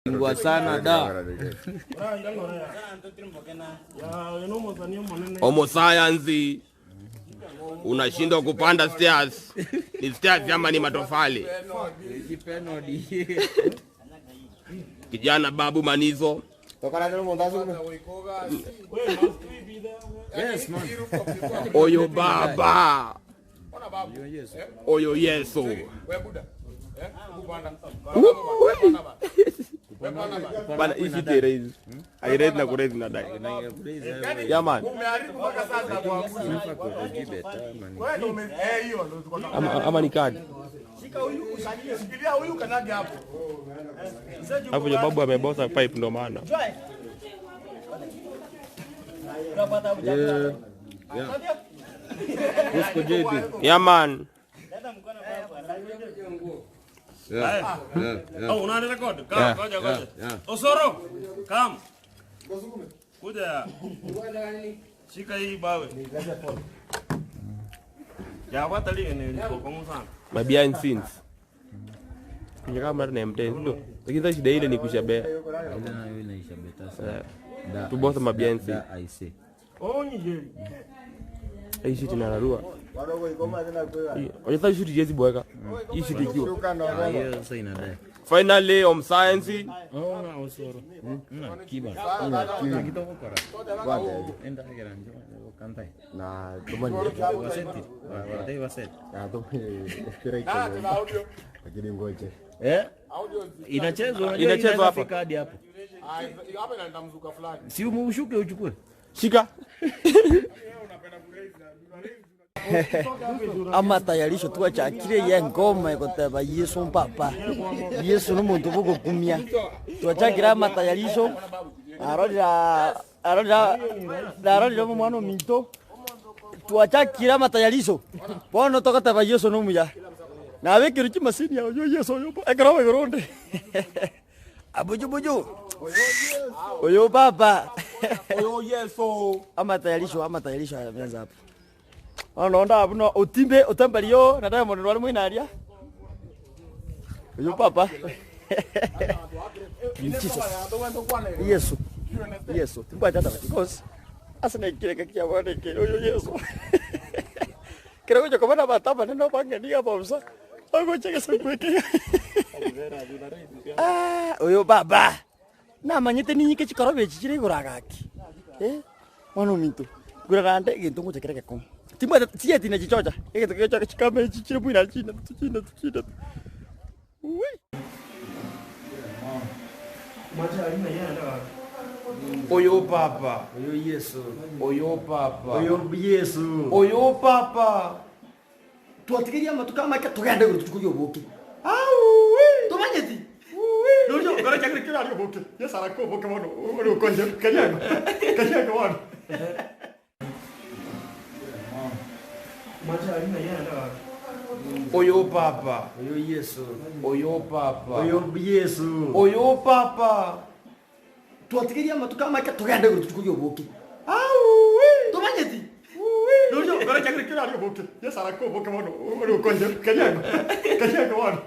Ingwa sana da. Homosayansi unashindwa kupanda stairs. Ni stairs ama ni matofali? Kijana Babu Manizo Yes, man. oyo baba oyo Yesu. Bana hii shit raise. I raise na kuraise na dai. Yeah man. Ama, ama ni kadi. Hapo jo babu amebosa pipe ndo maana. Yeah. Yeah. Usko JB. Yeah man. Yeah. Yeah. Yeah. Oh, una record? Come, Yeah. ngoja ngoja. Yeah. Osoro, come. Kuja. Shika hii bawe. Ya wata li ni kwa sana. My behind scenes. Kuja kama na M10 ndio. Lakini sasa shida ile ni kushabea. Ile nayo inaisha beta sana. Da, Tubosa I- mabiansi. da, I say. Onyi jeri. Hii shit inararua. Hii- Sasa shit jezi boeka. Hii shit ikiwa. Ah, hiyo sasa inadai. Finally om science. Oh, na osoro. Na kiba. Na kitoko kora. Enda geranjo kantai. Na tumani Waseti. Watai waseti. na tumani lakini ngoje. Eh? Inachezwa unajua Inachezwa inaweza hapa. fika hadi hapo. Si ushuke uchukue. Shika. Amatayarisho twachakire ye ngoma egoteba Yesu mpapa Yesu ni omonto bogokumia twachakire amatayarisho arorera arorera narorire omwana ominto twachakire amatayarisho bono togoteba Yesu ni omuya nabekirwe chimasini ayo Yesu oyo ekero igoro onde abujubuju oyo papa Oyo Yesu. amatayarisho amatayarisho yameanza hapo ono nda buno utimbe utambario na Diamond rwari mwinaria uyu papa Jesus Yesu Yesu timbwa chata because asine kireka kia bwana ke uyu Yesu kireko choko bana batamba neno bangeni ya bomsa ogo cheke skweke ah uyu baba namanyete ninyike chikorobe echi chire igoro agaki eh mwana ominto ngurarande egento ngocha kere gekomo timbwate tieti na chichocha egento kegochoka chikame echi chire bwina china tu china tu china tu Ui. Oyo papa. Oyo Yesu Oyo papa. oyo Yesu Oyo papa. twatigeria amatuko amake togende igoro tuchukurie oboke tomanyeti Norio ngoro chakire kira oboke. Yesu arako oboke bono. Ore okonje kanyago. Kanyago bono. Oyo papa. oyo Yesu Oyo papa. oyo Yesu Oyo papa. twatigeria amatuko amake togende igoro tuchukurie oboke tomanyeti Norio ngoro chakire kira oboke. Yesu arako oboke bono. Ore okonje kanyago. Kanyago bono.